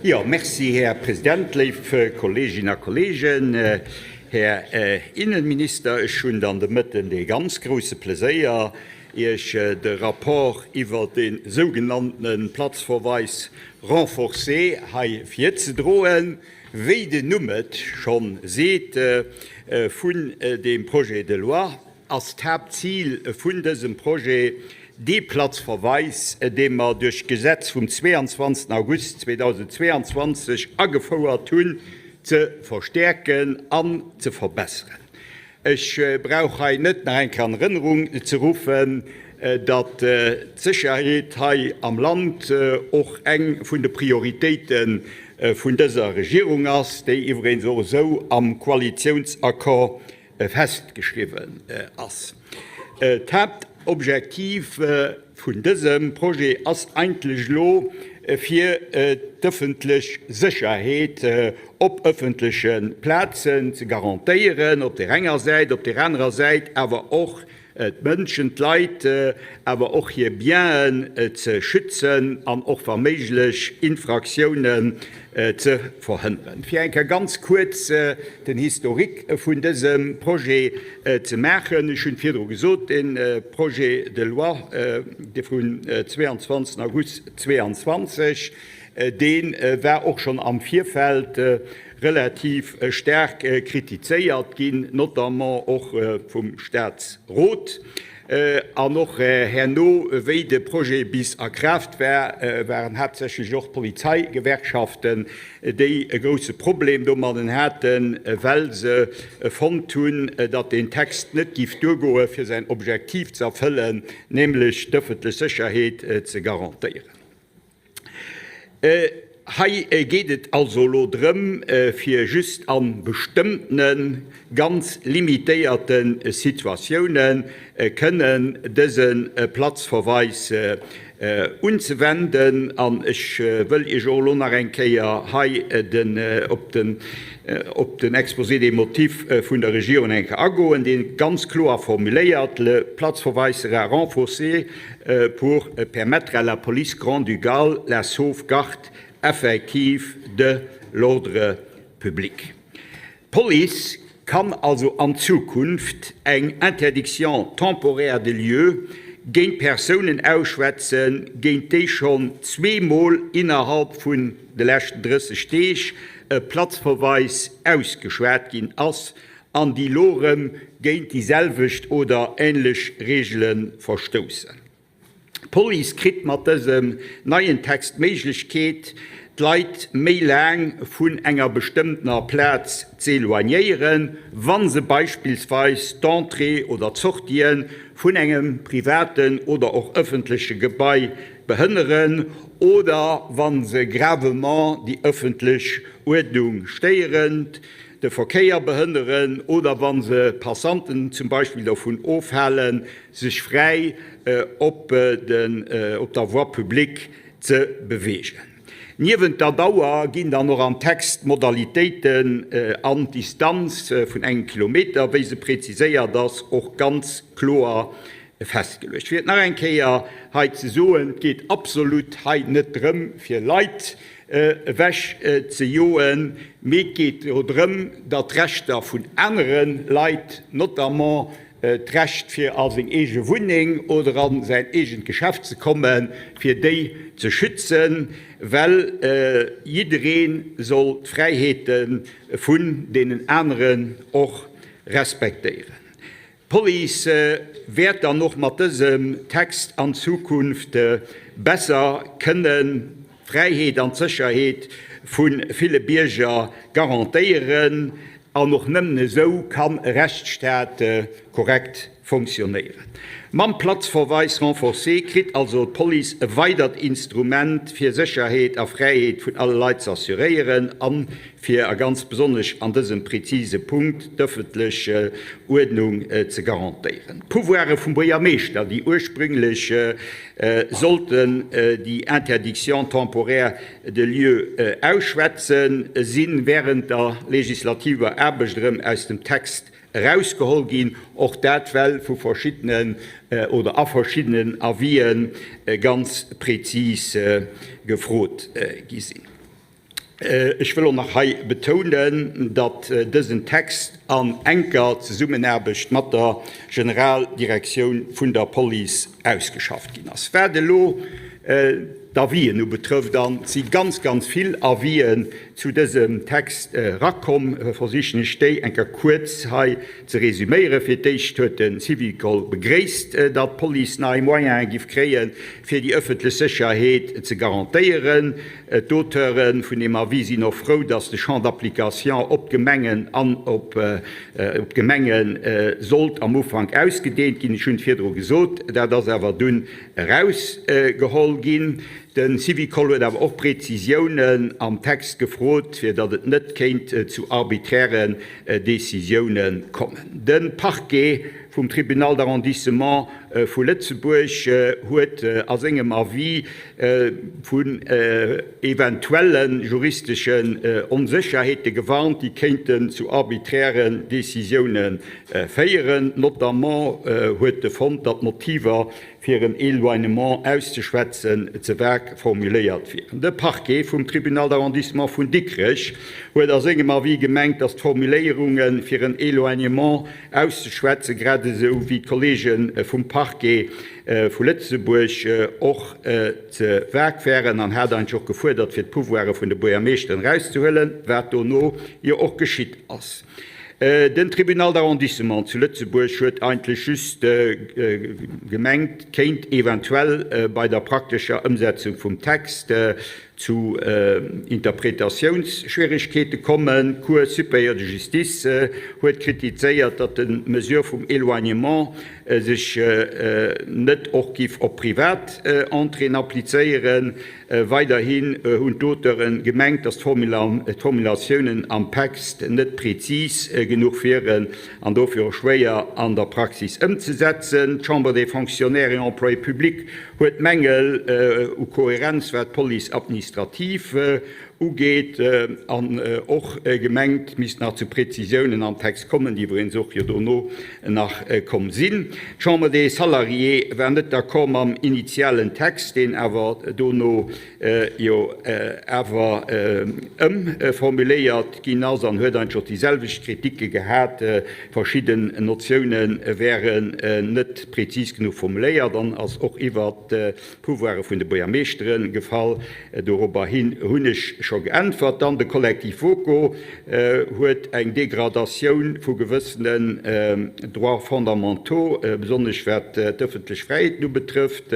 Jo, merci, Här President, léif Kolleeginnen a Kolleegen, Här Innenminister. Ech hunn dann de Mëtten dee ganz grouse Pleséier, Iech de Rapport iwwert dee sougenanntene Platzverweis renforcé hei virzedroen. Wéi den Numm et scho seet vun deem Projet de loi, ass d'Haaptzil vun dësem Projet dee Platzverweis, dee mer duerch d'Gesetz vum 22 August 2022 agefouert hunn, ze verstäerken an ze verbesseren. Ech brauch hei net nach eng Kéier an Erënnerung ze ruffen, datt d'Sécherheet hei am Land och eng vun de Prioritéite vun dëser Regierung ass, déi iwweregens och esou am Koalitiounsaccord festgeschriwwen ass. D'Haaptobjektiv vun dësem Projet ass eigentlech elo, fir d'ëffentlech Sécherheet op ëffentleche Plazen ze garantéieren op där enger Säit, op där anerer Säit awer och d'Mënschen, d'Leit, awer och hir Bienen ze schützen an och wa méiglech Infraktiounen ze verhënneren. Fir eng Kéier ganz kuerz den Historique vun dësem Projet ze maachen, Ech hunn virdru gesot, dee Projet de loi vun 22 August 2022, dee war och schonn am Virfeld relativ staark kritizéiert ginn, notamment och vum Statsrot. An och herno, wéi de Projet bis a Kraaft war, waren haaptsächlech och d'Polizeigewerkschaften, déi e grousse Problem domadden haten, well se fonnt hunn, datt deen Text net giff duergoe fir säin Objektiv ze erfëllen, nämlech d'ëffentlech Sécherheet ze garantéieren. Hei geet et also elo drëm, fir just a bestëmmtene ganz limitéierte Situatioune kënnen dëse Platzverweis unzewenden. An ech wëll Iech och elo nach eng Kéier hei op den Exposé des motifs vun der Regierung eng Kéier agoen, dee ganz kloer formuléiert, Le Platzverweis sera renforcé pour permettre à la police grand-ducale la sauvegarde effective de l'ordre public. D'Police kann also an Zukunft eng Interdiction temporaire de lieu géint Persounen ausschwätzen, géint déi schonn zweemol innerhalb vun de leschten 30 Deeg e Platzverweis ausgeschwat ginn ass an déi lo rëm géint déi selwecht oder änlech Reegele verstoussen. D'Police kritt mat dësem neien Text d'Méiglechkeet, d'Leit méi laang vun enger bestëmmtener Plaz z'éloignéieren, wa se beispillsweis d'Entrée oder d'Sortie vun engem privaten oder och ëffentleche Gebai behënneren oder wa se gravement déi ëffentlech Uerdnung stéieren. de Verkéier behënneren oder wa se Passanten zum Beispill dovun ofhalen, sech fräi op der Voie publique ze beweegen. Niewent der Dauer ginn dann och am Text d'Modalitéiten an d'Distanz vun engem Kilometer, wéi se preziséiert ass, och ganz kloer festgeluecht. Fir et nach eng Kéier hei ze soen, Et geet absolut hei net drëm, fir Leit ewech ze joen, mee et geet jo drëm, datt d'Rechter vun anere Leit, notamment d'Recht fir a seng eege Wunneng oder a säin eegent Geschäft ze kommen, fir déi ze schützen, well jidderee soll d'Fräiheete vun deenen aneren och respektéieren. D'Police wäert dann och mat dësem Text an Zukunft besser kënnen d'Fräiheet an d'Sécherheet vu ville Bierger garantéieren. An och nëmmen esou kann e Rechtsstaat korrekt fonctionnéieren. Mam Platzverweis renforcé kritt also d'Police e weidert Instrument, fir Sécherheet a Fräiheet vun alle Leit ze assuréieren a fir, a ganz besonnesch an dësem prezise Punkt, d'ëffentlech Uerdnung ze garantéieren. D'Pouvoire vum Buergermeeschter, déi ursprünglech sollten déi Interdiction temporaire de lieu ausschwätzen, si während der legislativer Aarbecht erëm aus dem Text erausgeholl ginn, och dat well vu verschiddenen oder a verschiddenen Avisë ganz prezis gefrot gi sinn. Ech wëll och nach hei betounen, datt dësen Text an enker Zesummenaarbecht mat der Generaldirektioun vun der Police ausgeschafft ginn ass. Wat elo d'Avisen ubetrëfft, an et si ganz, ganz vill Avisen zu dësem Text erakomm, versichen ech déi eng Kéier kuerz hei ze resüméieren. Fir d'éischt huet de Syvicol begréisst, datt d'Police nei Moyene giff kréien, fir déi ëffentlech Sécherheet ze garantéieren. D'Auteure vun deem Avis sinn och frou, datt de Champ d'application op d'Gemengen an op d'Gemenge sollt am Ufank ausgedeent ginn. Ech hunn et virdru gesot, dat ass awer dunn erausgeholl ginn. De Syvicol huet awer och Prezisiounen am Text gefrot, fir datt et net kéint zu arbiträren Decisioune kommen. De Parquet vum Tribunal d'arrondissement vu Lëtzebuerg huet a sengem Avis vun eventuelle juristeschen Onsécherheete gewarnt, déi kéinten zu arbiträren Decisioune féieren. Notamment huet e fonnt, datt d'Motiver fir en Éloignement auszeschwätzen, ze vag formuléiert wieren. De Parquet vum Tribunal d'arrondissement vun Dikrech huet a sengem Avis gemengt, datt d'Formuléierunge fir en Éloignement auszeschwätzen, grad esou wéi d'Kollege vum Parquet vu Lëtzebuerg och ze vag wären an hat eigentlech och gefuerdert, fir d'Pouvoire vun de Buergermeeschteren erauszehuelen, wat dono jo och geschitt ass. Den Tribunal d'arrondissement zu Lëtzebuerg huet eigentlech just gemengt, kéint eventuell bei der praktescher Ëmsetzung vum Text zu Interpretatiounsschwieregkeete kommen. D'Cour supérieure de justice huet kritizéiert, datt d'Mesure vum Éloignement sech net och giff op privat Entréeën applizéieren. Weiderhin hunn d'Auteuren gemengt, datt d'Formulatiounen am Text net prezis genuch wieren an dofir och schwéier an der Praxis ëmzesetzen. D'Chambre des Fonctionnaires et Employés publics huet Mängel u Kohärenz, wat d'Police administrative ugeet, an och gemengt, et misst nach zu Prezisiounen am Text kommen, déi iwwregens och jo dono nach komm sinn. D'Chambre des Salariés war net d'accord mam initialen Text, deen awer dono jo awer ëmformuléiert ginn ass, an huet eigentlech och déi selwecht Kritike gehat, verschidden Notioune wären net prezis genuch formuléiert an ass och iwwert d'Pouvoire vun de Buergermeeschtere gefall. Dorobber hin hunn ech scho geäntwert. Dann de Collectif Voco huet eng Degradatioun vu gewëssenen Droits fondamentaux, besonnesch wat d'ëffentlech Fräiheeten ubetrëfft,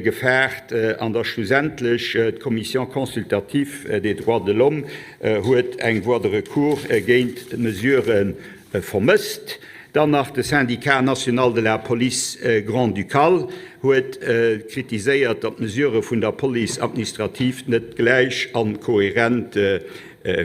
gefaart. An da schlussendlech d'Commission consultative des droits de l'homme huet eng Voie de recours géint d'Mesurë vermësst. Dann nach de Syndicat national de la police grand-ducale huet kritiséiert, datt d'Mesurë vun der Police administrative net gläich a kohärent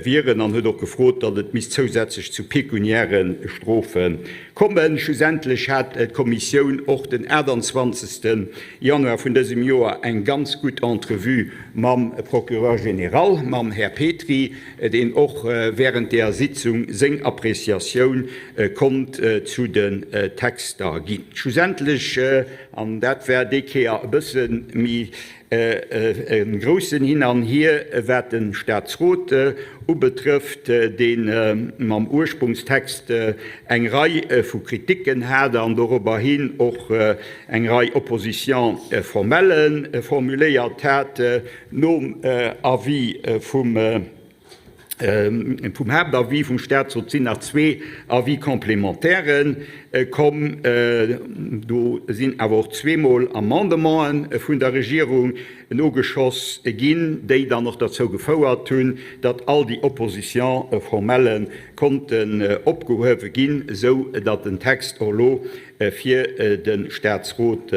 wieren an huet och gefrot, datt et misst zousätzlech zu pekuniäre Strofe kommen. Schlussendlech hat d'Kommissioun och den 28. Januar vun dësem Joer eng ganz gutt Entrevue mam Procureur général, mam Här Petry, deen och während där Sitzung seng Appréciatioun konnt zu den Texter ginn. Schlussendlech, an dat war déi Kéier e bësse méi e groussen Hin an Hier, wat de Statsrot ubetrëfft, dee mam Ursprungstext eng Rei vu Kriticken hat an dorobber hin och eng Rei Oppositions formelles formuléiert hat, Nom Avis vum vum Haaptavis vum Statsrot sinn nach zwee Avis complémentaires komm. Do sinn awer och zweemol Amendementen vun der Regierung nogeschoss ginn, déi dann och derzou gefouert hunn, datt all déi Oppositions formelles konnten opgehuewe ginn, esou datt den Text och elo fir de Statsrot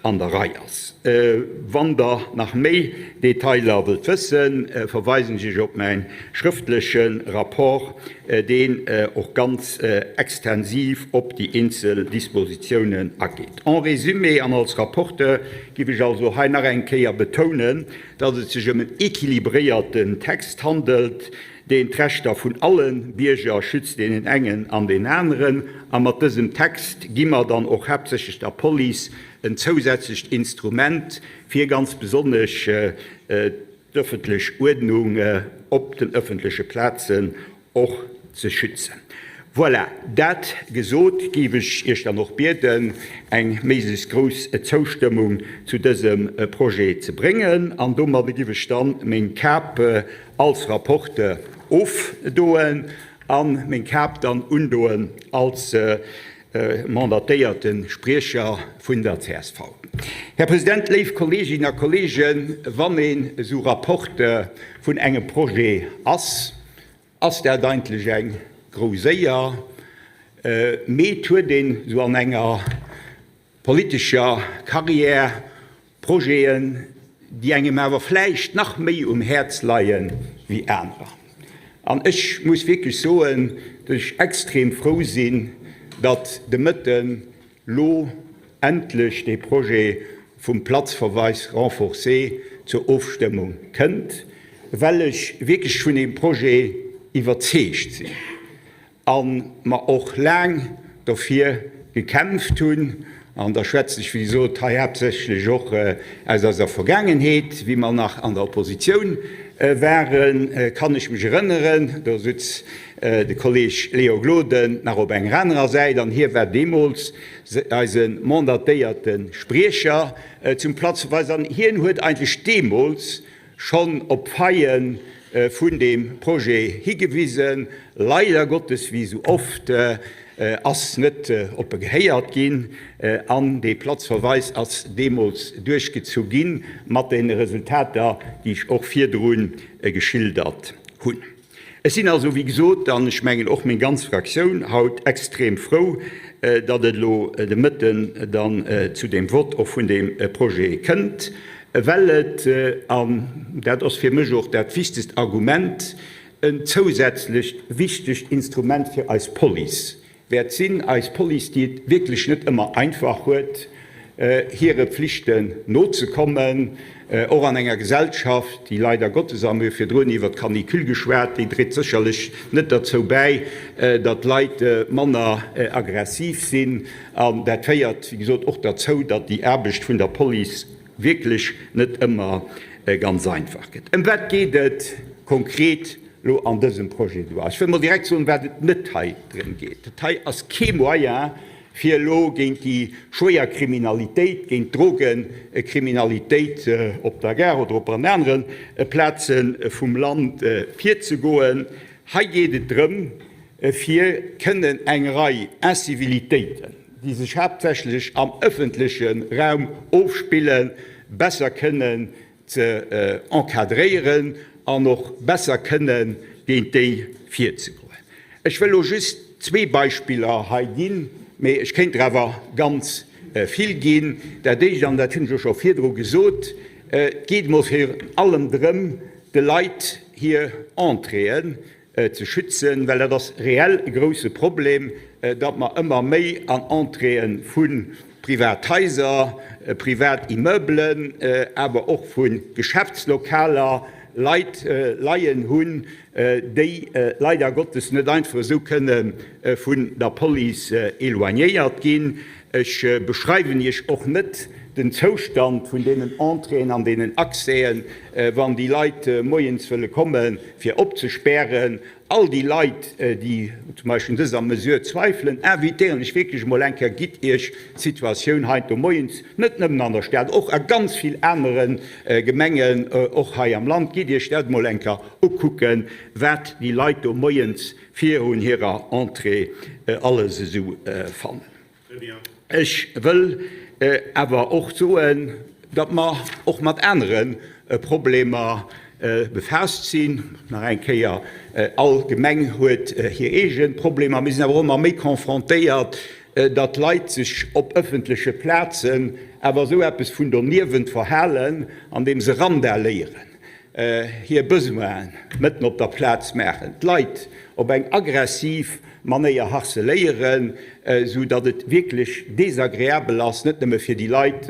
an der Rei ass. Wann der nach méi Detailer wëllt wëssen, verweisen ech iech op mäin schrëftleche Rapport, deen och ganz extensiv op déi eenzel Dispositiounen ageet. En résumé an als Rapporteur giff ech also hei nach eng Kéier betounen, dass et sech ëm en équilibréierten Text handelt, deen d'Rechter vun alle Bierger schützt, deenen engen an den aneren. A mat dësem Text gi mer dann och haaptsächlech der Police en zousätzlecht Instrument, fir ganz besonnesch. d'ëffentlech Uerdnung op den ëffentleche Plazen och ze schützen. Voilà, dat gesot, géif ech Iech dann och bieden, eng méiglechst grouss Zoustëmmung zu dësem Projet ze bréngen. An domadde géif ech dann meng Kap als Rapporteur ofdoen a meng Kap dann undoen als mandatéierte Spriecher vun der csv. Här President, léif Kolleeginnen a Kolleegen, wann een esou Rapporteur vun engem Projet ass, ass dat eigentlech eng grouss Éier, mee et huet een esou an enger politescher Carrière Projeten, déi engem awer vläicht nach méi um Häerz leie wéi anerer. An ech muss wierklech soen, datt ech extrem frou sinn, datt de Mëtten lo endlech dee Projet vum Platzverweis renforcé zur Ofstëmmung kënnt, well ech wierklech vun deem Projet iwwerzeegt sinn a mer och laang dofir gekämpft hunn, an da schwätzen ech, wéi gesot, hei haaptsächlech och aus eiser Vergaangenheet, wéi mer nach an der Oppositioun waren, kann ech mech erënneren, do sutz de Kolleg Léo Gloden nach op enger anerer Säit an hie war deemools eise mandatéierte Spriecher zum Platzverweis an hien huet eigentlech deemools schonn op d'Faille vun deem Projet higewisen. Leider Gottes, wéi esou oft, ass net op e gehéiert ginn an dee Platzverweis ass deemools duerchgezu gi mat deene Resultater, déi ech och virdru geschildert hunn. Ech sinn also, wéi gesot, an ech mengen och meng ganz Fraktioun haut, extrem frou, datt et elo de Mëtten dann zu deem Vott och vun deem Projet kënnt, well et, an dat ass fir mech och dat wichtegst Argument, en zousätzlecht wichtegt Instrument fir eis Police wäert sinn, eis Police, déi et wierklech net ëmmer einfach huet, hire Pflichten nozekommen, och an enger Gesellschaft, déi leider Gottes, a mir hu virdrun iwwert d'Canicule geschwat, déi dréit sécherlech net derzou bäi, datt d'Leit manner aggressiv sinn. An dat féiert, wéi gesot, och derzou, datt déi Aarbecht vun der Police wierklech net ëmmer ganz einfach gëtt. Ëm wat geet et konkret elo an dësem Projet de loi? Ech wëll mol direkt soen, wat et net hei drëm geet. Dat hei ass kee Moyen, fir elo géint déi schwéier Kriminalitéit, géint d'Drogekriminalitéit op der Gare oder op an anere Plaze vum Land virzegoen. Hei geet et drëm, fir kënnen eng Rei Incivilitéiten, déi sech haaptsächlech am ëffentleche Raum ofspillen, besser kënnen ze encadréieren an och besser kënnen géint déi virzegoen. Ech wëll elo just zwee Beispiller hei ginn, mee ech kéint der awer ganz vill ginn. Dat éischt, an dat hunn ech och scho virdru gesot, Et geet emol virun allem drëm, de Leit hir Entréeën ze schützen, well dat ass reell e grouse Problem, datt mer ëmmer méi an Entréeë vu Privathaiser, Privatimmeubelen, awer och vu Geschäftslokaler Leit leien hunn, déi leider Gottes net einfach esou kënne vun der Police éloignéiert ginn. Ech beschreiwen Iech och net den Zoustand vun deenen Entréeën an deenen Accèsen, wann déi Leit moies wëlle kommen, fir opzespären. All déi Leit, déi zum Beispill un dëser Mesure zweifelen, invitéieren ech wierklech emol eng Kéier, Gitt Iech d'Situatioun heiansdo moies, net nëmmen an der Stad, och a ganz vill anere Gemengen, och hei am Land, gitt Iech dat emol eng Kéier ukucken, wat déi Leit do moies virun hirer Entrée alles esou fannen. Ech wëll awer och soen, datt mer och mat anere Problemer befaasst sinn. Nach eng Kéier, all Gemeng huet hir eege Problemer. Mir sinn awer och ëmmer méi confrontéiert, datt Leit sech op ëffentleche Plazen awer esou eppes vun doniewent verhalen, andeem se randaléieren. hir Besoinen mëtten op der Plaz maachen, d'Leit op eng aggressiv Manéier harceléieren, esou datt et wierklech desagreabel ass, net nëmme fir déi Leit,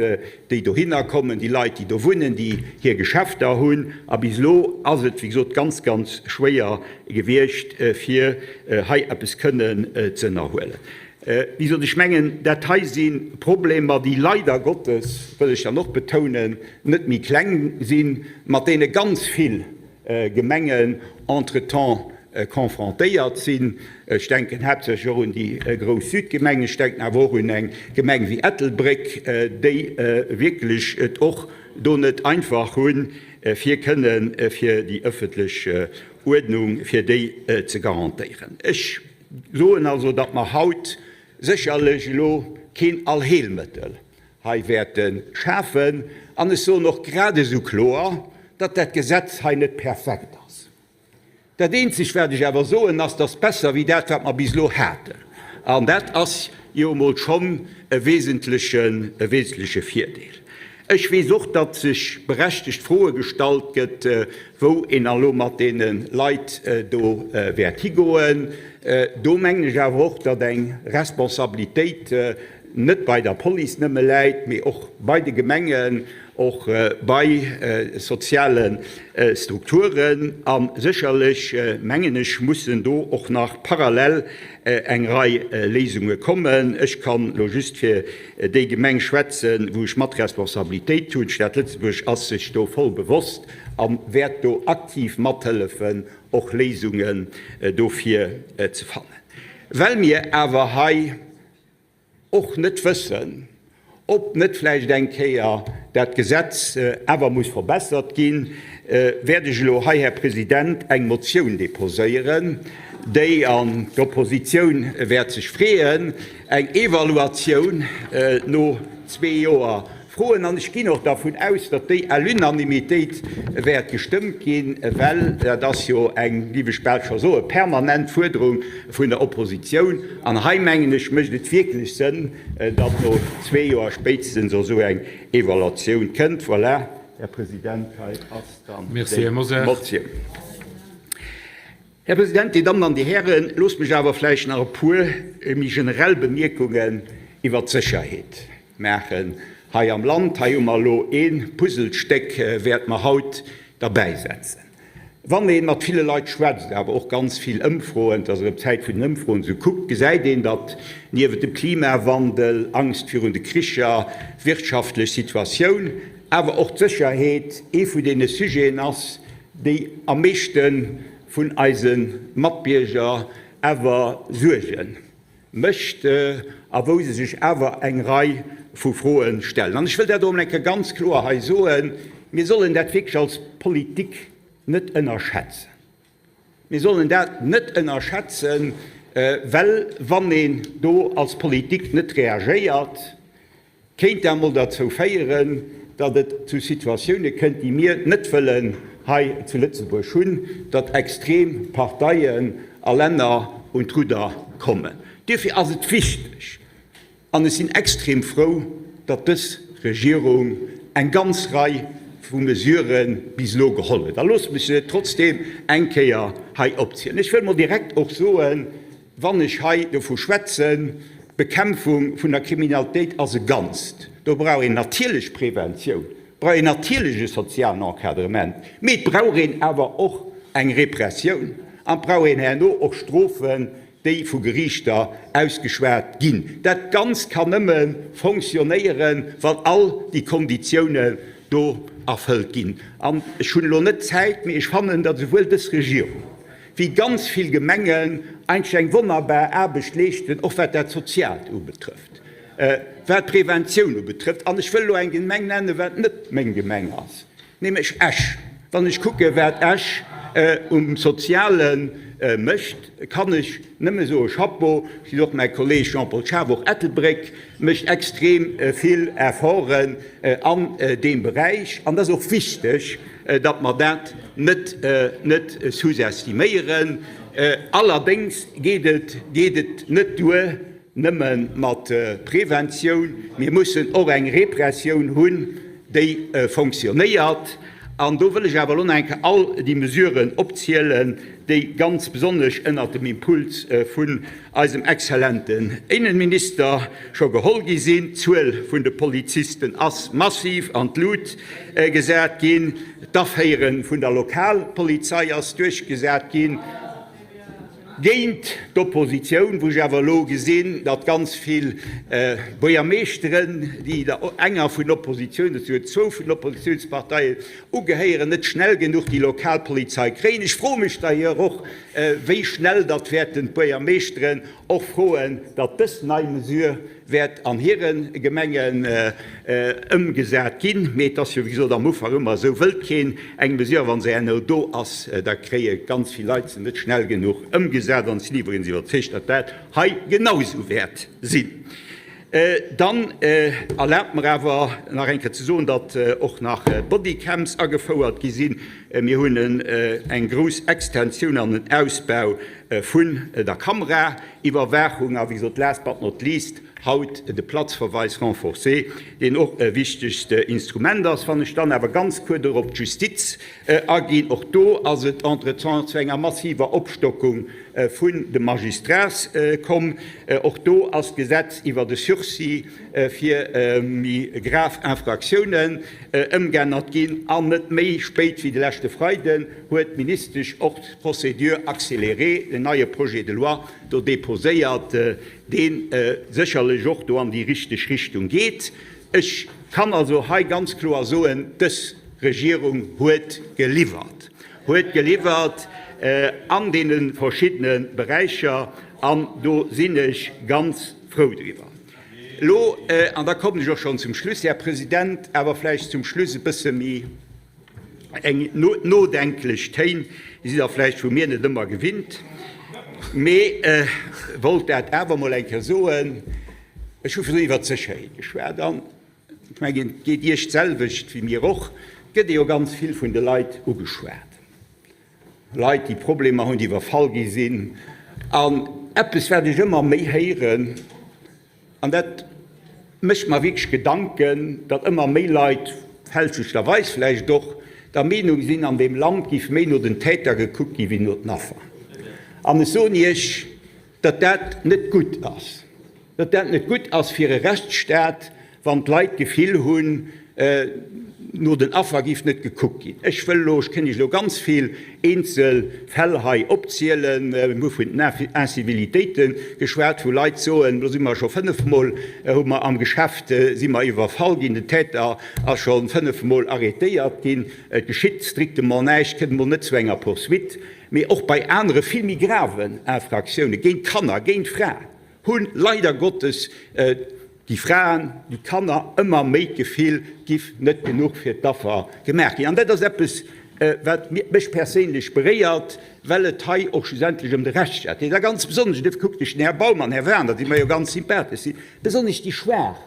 déi dohinner kommen, déi Leit, déi do wunnen, déi hir Geschäfter hunn. A bis elo ass et, wéi gesot, ganz, ganz schwéier gewiescht, fir hei eppes kënnen ze ënnerhuelen. Wéi gesot, ech mengen, dat hei si Problemer, déi leider Gottes, wëll ech dann och betounen, net méi kleng sinn, mat deene ganz vill Gemengen entretemps confrontéiert sinn. Ech denken haaptsächlech och un déi grouss Südgemengen, ech denken awer och un eng Gemeng wéi Ettelbréck, déi wierklech et och do net einfach hunn, fir kënnen fir déi ëffentlech Uerdnung, fir déi ze garantéieren. Ech soen also, datt mer haut sécherlech elo keen Allheelmëttel hei wäerte schafen. An ech soen och gradesou kloer, datt dat Gesetz hei net perfekt ass. Dat Eenzegt, wat ech awer soen, ass, dass besser wéi dat, wat mer bis elo haten. An dat ass jo emol schonn e wesentlechen, e wesentleche Virdeel. Ech weess och, datt sech berechtegt Froe gestallt gëtt, wou een elo mat deene Leit do wäert higoen. Do mengen ech awer och, datt eng Responsabilitéit net bei der Police nëmme läit, mee och bei de Gemengen, och bei soziale Strukturen. A sécherlech, mengen ech, mussen do och nach parallel eng Rei Léisunge kommen. Ech kann elo just fir déi Gemeng schwätzen, wou ech mat Responsabilitéit hunn. D'Stad Lëtzebuerg ass sech do voll bewosst a wäert do aktiv mathëllefen, och Léisungen dofir ze fannen. Well mir awer hei och net wëssen, ob net vläicht eng Kéier dat Gesetz awer muss verbessert ginn, wäert ech elo hei, Här President, eng Motioun déposéieren, déi, an d'Oppositioun wäert sech freeën, eng Evaluatioun no zwee Joer Froen, an ech ginn och dervun aus, datt déi à l'unanimitéit wäert gestëmmt ginn, well dat ass jo eng, géif ech bal scho soen, permanent Fuerderung vun der Oppositioun. An hei, mengen ech, mécht et wierklech Sënn, datt no zwee Joer spéitstens esou eng Evaluatioun kënnt. Voilà, Här President, hei ass dann déi Motioun. Här President, Dir Dammen an Dir Hären, loosst mech awer vläicht nach e puer méi generell Bemierkungen iwwert d'Sécherheet maachen hei am Land. Hei hu mer elo ee Puzzlestéck, wäerte mer haut derbäisetzen. Wann ee mat ville Leit schwätzt, awer och ganz vill Ëmfroen, et ass erëm d'Zäit vun den Ëmfroen, esou kuckt, gesäit een, datt niewent dem Klimawandel, Angscht virun de Kricher, wirtschaftlech Situatioun, awer och d'Sécherheet ee vun deene Sujeten ass, déi am meeschte vun eise Matbierger awer Suerge mécht a wou se sech awer eng Rei vu Froe stellen. An ech wëll dat och emol eng Kéier ganz kloer hei soen, Mir sollen dat wierklech als Politik net ënnerschätzen. Mir sollen dat net ënnerschätzen, well wann een do als Politik net reagéiert, kéint dat emol derzou féieren, datt et zu Situatioune kënnt, déi mir net wëllen hei zu Lëtzebuerg hunn, datt extrem Parteien a Länner un d'Rudder kommen. Duerfir ass et wichteg, an ech sinn extrem frou, datt dës Regierung eng ganz Rei vu Mesurë bis elo geholl huet. A loosst mech se trotzdeem eng Kéier hei opzielen. Ech wëll mol direkt och soen, Wann ech hei dovu schwätzen, d'Bekämpfung vun der Kriminalitéit ass e Ganzt. Do brauch een natierlech Preventioun, brauch een natierlech e sozialen Encadrement, mee et brauch een awer och eng Repressioun an et brauch een herno och Strofen, déi vu Geriichter ausgeschwat ginn. Dat Ganzt kann nëmme fonctionnéieren, wann all déi Konditiounen do erfëllt ginn. An ech hunn elo net d'Zäit, mee ech fannen, datt esouwuel dës Regierung, wéi ganz vill Gemengen eigentlech eng wonnerbar Aarbecht leeschten, och wat dat Soziaalt ubetrëfft, wat d'Preventioun ubetrëfft. An ech wëll elo eng Gemeng nennen, wat net meng Gemeng ass, nämlech Esch. Wann ech kucke wat Esch um Soziale mécht, kann ech nëmme soe Chapeau. Ech gesinn och mäi Kolleeg Jean-Paul Schaaf, och Ettelbréck mécht extrem vill Efforten an deem Beräich. An dat ass och wichteg, datt mer dat net net sous-estiméieren. Allerdéngs geet et geet et net duer nëmme mat Preventioun. Mir mussen och eng Repressioun hunn, déi fonctionnéiert. An do wëll ech awer elo nach eng Kéier all déi Mesuren opzielen, déi ganz besonnesch ënnert dem Impuls vun eisem exzellenten Innenminister scho geholl gi sinn. D'Zuel vun de Polizisten ass massiv an d'Lut gesat ginn. D'Aféiere vun der Lokalpolizei ass duerchgesat ginn. Géint d'Oppositioun, wou ech awer elo gesinn, datt ganz vill Buergermeeschteren, déi der enger vun Oppositioun, oder souguer zwou vun den Oppositiounsparteien ugehéieren, net schnell genuch déi lokal Polizei kréien. Ech froe mech d'ailleurs och, wéi schnell datt wäerten d'Buergermeeschteren och froen, datt dës nei Mesure wäert an hire Gemengen ëmgesat ginn. Mee et ass jo, wéi gesot, am Ufank ëmmer esou, wëllt keen eng Mesure, wa se herno do ass, da kréie ganz vill Leit se net schnell genuch ëmgesat. An ech sinn iwwregens iwwerzeegt, datt dat hei genausou wäert sinn. Dann erlaabt mer awer nach eng Kéier ze soen, datt och nach Bodycams agefouert gi sinn. Mir hunn eng grouss Extensioun an en Ausbau vun der Kameraiwwerwaachung a wéi gesot, last but not least, haut de Platzverweis renforcé, deen och e wichtegt Instrument ass. Wann ech dann awer ganz kuerz och op d'Justiz aginn, och do ass et entretemps zu enger massiver Opstockung vun de Magistrats komm. Och do ass d'Gesetz iwwer de Sursis fir méi grav Infractiounen ëmgeännert ginn an net méi spéit wéi de leschte Freiden huet d'Ministesch och d'Procédure accélérée, en neie Projet de loi do déposéiert, dee sécherlech och do an déi richteg Richtung geet. Ech kann also hei ganz kloer soen, Dës Regierung huet geliwwert, huet geliwwert an deene verschiddene Beräicher, an do sinn ech ganz frou driwwer. Elo, an da kommen ech och schonn zum Schluss, Här President, awer vläicht zum Schluss e bësse méi eng nodenklech Téin, déi sidd Der vläicht vu mir net ëmmer gewinnt, mee wollt dat awer emol eng Kéier soen. Ech hu virdrun iwwert d'Sécherheet geschwat an ech mengen, et geet Iech d'selwecht wéi mir och, et gëtt ee jo ganz vill vun de Leit ugeschwat. Leit, déi Problemer hunn, déi iwwerfall gi sinn. An eppes, wat ech ëmmer méi héieren, an dat mécht mer wierklech Gedanken, datt ëmmer méi Leit, fälschlecherweis vläicht och, der Meenung sinn, an deem Land géif méi no den Täter gekuckt gi wéi no den Affer. An ech soen Iech, datt dat net gutt ass, datt dat net gutt ass fir e Rechtsstaat, wann d'Leit d'Gefill hunn, no den Affer géif net gekuckt ginn. Ech wëll elo, ech kënn Iech elo ganz vill eenzel Fäll hei opzielen, mir hu vun den Incivilitéite geschwat, wou Leit soen, elo si mer scho fënnefmol, hu mer am Geschäft, si mer iwwerfall ginn, den Täter ass scho fënnefmol arrêtéiert ginn, et geschitt strictement näischt, kënnt emol net zu enger Poursuite. Mee och bei anere vill méi graven Infractiounen, géint Kanner, géint Fraen, hu leider Gottes déi Fraen, déi Kanner ëmmer méi d'Gefill, et giff net genuch fir d'Affer gemaach ginn. An dat ass eppes, wat mech perséinlech beréiert, well et hei och schlussendlech ëm de Rechtsstaat geet. A ganz besonnesch, dofir kucken ech den Här Baum an Här Wagener, déi mer jo ganz sympathesch sinn, besonnesch déi Schwaach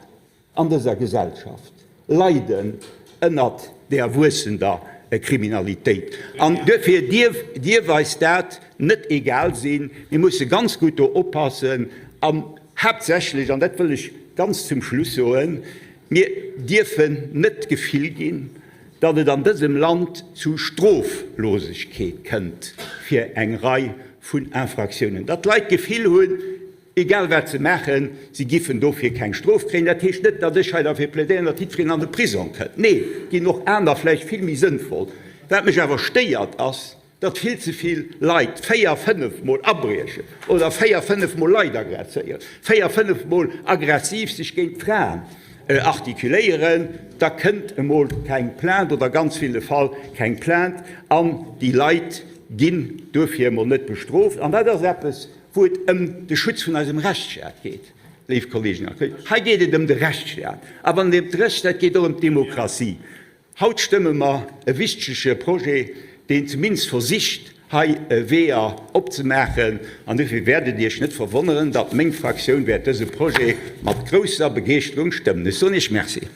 an dëser Gesellschaft leiden ënnert der wuessender Kriminalitéit. An duerfir dierf eis dat net egal sinn. Mir musse ganz gutt do oppassen an haaptsächlech, an dat wëll ech ganz zum Schluss soen, mir dierfen net d'Gefill ginn, datt et an dësem Land zu Stroflosegkeet kënnt fir eng Rei vun Infractiounen, datt d'Leit d'Gefill hunn, Egal wat se maachen, si giffen dofir keng Strof kréien. Dat heescht net, datt ech hei derfir plädéieren, datt jiddwereen an de Prisong kënnt. Nee, et ginn och aner, vläicht vill méi sënnvoll. Wat mech awer stéiert, ass, datt vill ze vill Leit véier, fënnef Mol abriechen oder véier, fënnef Mol Leit agresséieren, véier, fënnef Mol aggressiv sech géint Fraen artikuléieren. Da kënnt emol keng Plainte oder ganz ville Fall keng Plainte an déi Leit ginn duerfir emol net bestrooft. An dat ass eppes, wou et ëm de Schutz vun eisem Rechtsstaat geet, léif Kolleeginnen a Kolleegen. Hei geet et ëm de Rechtsstaat. A wann et ëm de Rechtsstaat geet, och ëm d'Demokratie. Haut stëmme mer e wichtege Projet, deen zumindest versicht, hei Weeër opzemaachen. An dofir wäert et Iech net verwonneren, datt meng Fraktioun wäert dëse Projet mat grousser Begeeschterung stëmmen. Ech soen Iech Merci.